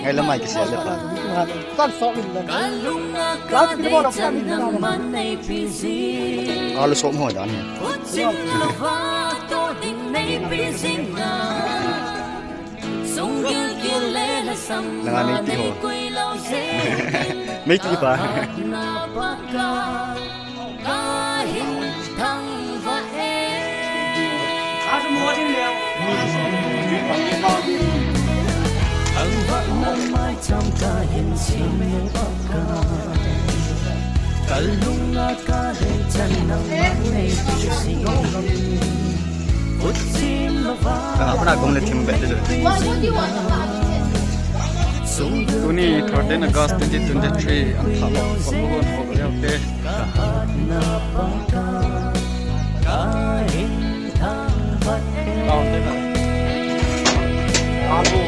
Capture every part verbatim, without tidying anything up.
Ngai lamai kisia le pa. Kan so min la. Kan ki mo na pa min na. Alu som ho dan. Nanga nei ti ho. Nei ti pa. Tuni thirteen August twenty twenty-three, an thalo, Kolbu hon ho leo te. Kolbu.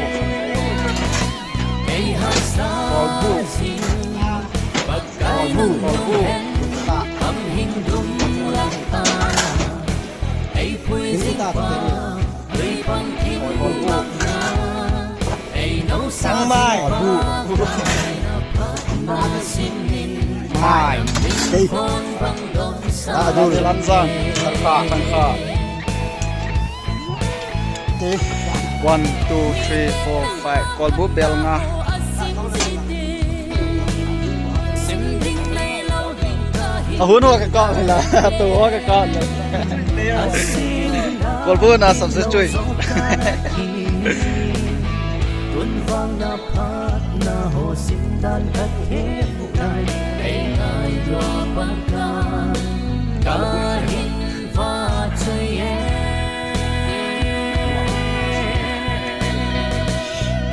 Kolbu, Kolbu. Sangmai. Mai. Kei. Adu. Lanzang. Sangkha, sangkha. Kei. One, two, three, four, five. Kolbu bel nga. Ahun ho ka ka la, tu ho ka ka la. Kolbu na substitute.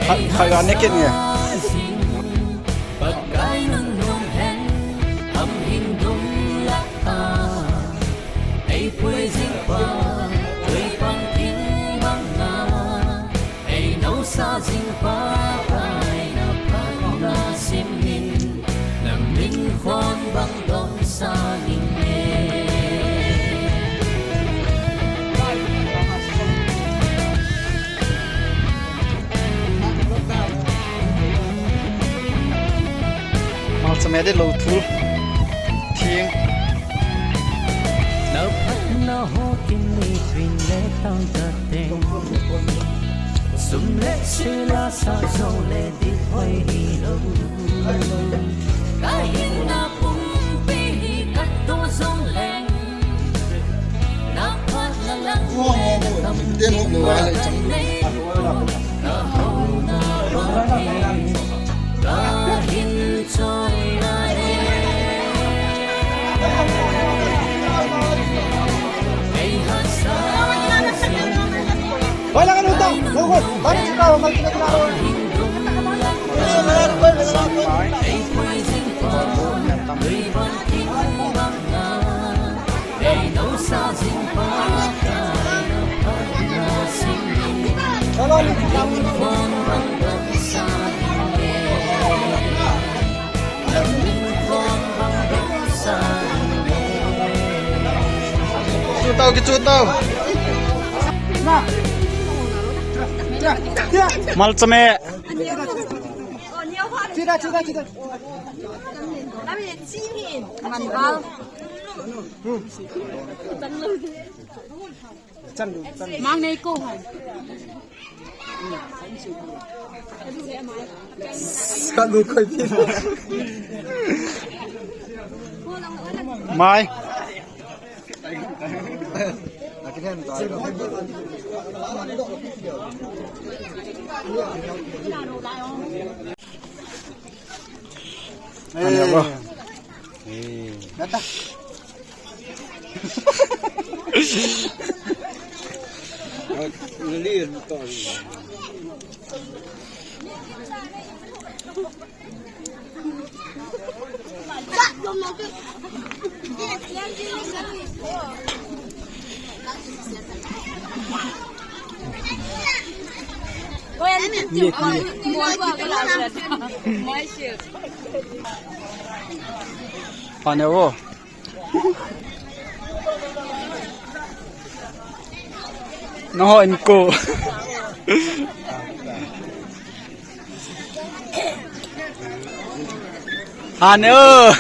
Kha, kha ga ne ke ne. Pakai nunung hen, ham hing dum la ta. Ei pui jing pa, tui pang king bang na. Ei nau sa jing pa, kai na pang na sim in. Na min khon bang dong sa ning e. Malchame de lo thu. Thing. Na phat na ho kin ni twin le tang ta teng. Sum le sila sa zo le di hoi hi lo. Ka hin na pumpi hi ka to zong leng. Na phat na lang le na kam. Chu tau, ki chu tau. Malchame. Mang nei ko hai. Mai. Ani abo. Nata. Nali to. Pane wo. Nangho in ko. Hane o.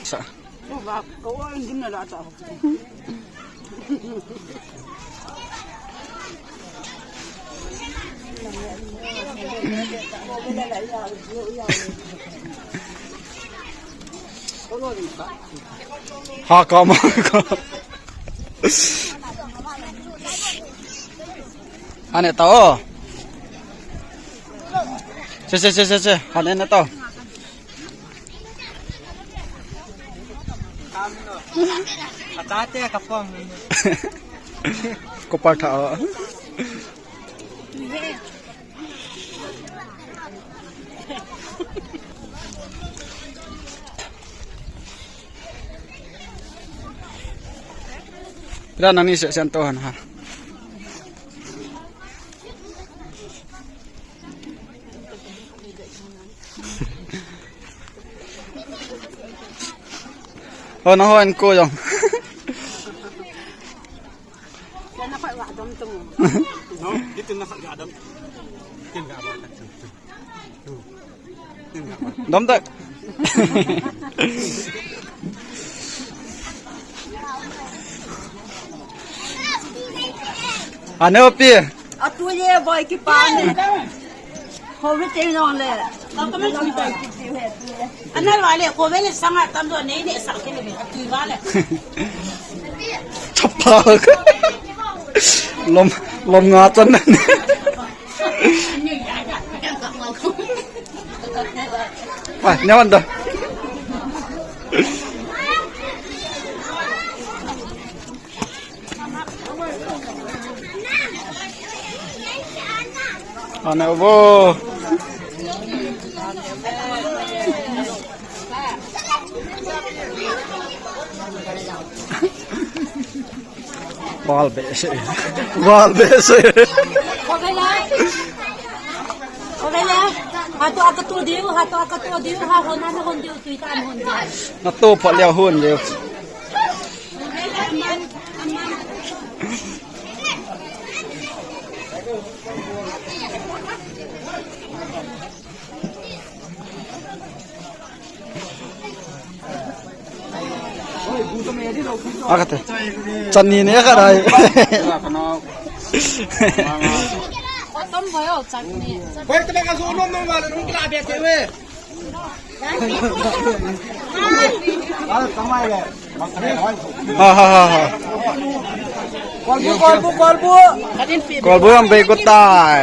Sa. Ha, kama, kama. Hane tao. Che, che, che, che, che. Hane na tao. Atate ka pom. Ko pa tha. Ra nani se sen to han ha. Ho na ho en ko jong. No, itu na sa gadam. Tin ga ba. Dam tak. Ane o pi. Atu ye boy ki pa ne. Ho ve te no le. Ana wa le ko ve le sanga tam do ne ne sa ke le atu wa le. Chapa. Lom lom nga chan. Ah, nyaman da. Ana bo. Wal behseh. Wal behseh. Ko ve le. Ko ve le. Hatu aka tu diu, hatu aka tu diu, ha hon na hon diu, tui ta hon diu. Na tu pha le hon diu. Akate. Chani ne ka rai. Kotom boyo chani. Koi tama ka zo nom nom wala nung kla be te we. Ha, ha, ha, ha. Kolbu, kolbu, kolbu. Kolbu ang bego tai.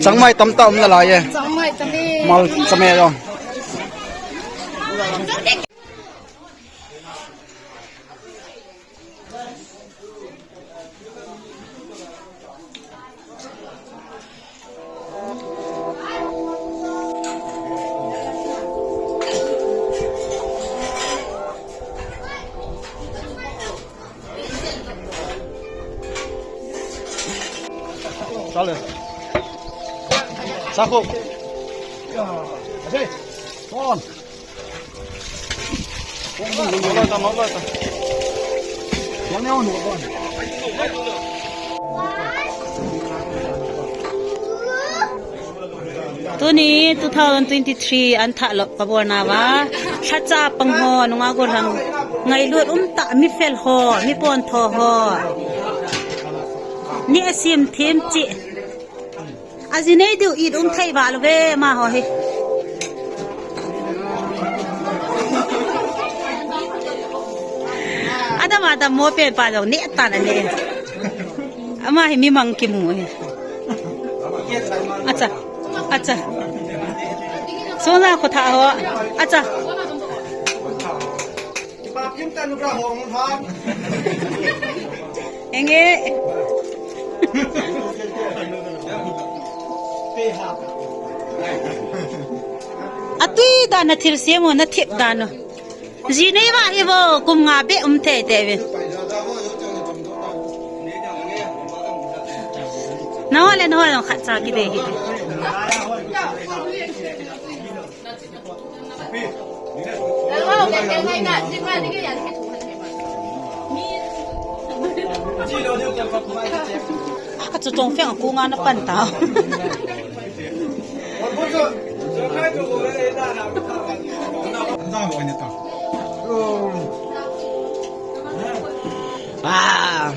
Changmai tamtah um nalai e. Changmai tamtah. Mal chame jong. Chale. Sako. Ase. Ton. Tuni two thousand twenty-three an thah lop ka bol nauva. Lhacha pang ho, nunga gollhang ngailut um tah, mi fel ho, mi pontho ho. Ni a sim thim chi. Aji nei diu it um thei val ve ma ho hi. Adam adam mo pen pa jong ne ta na ne. Ama hi mi mang kimu hi. Acha. Acha. Sona khotha ho. Acha. Enge. Atui dan a thil sem u na thip dan u. Ji nei va hi vo, kum nga be um thei te ve. Na ho le, na ho le, khat cha kidei hi. Ka chu chong feng ku nga na pan ta. Ah.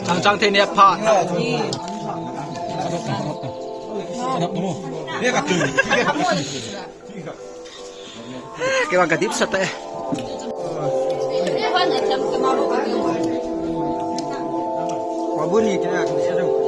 Chang chang thei ne pha. Kei vang ka dip sat e. Wa bu ni kina ka ni sa.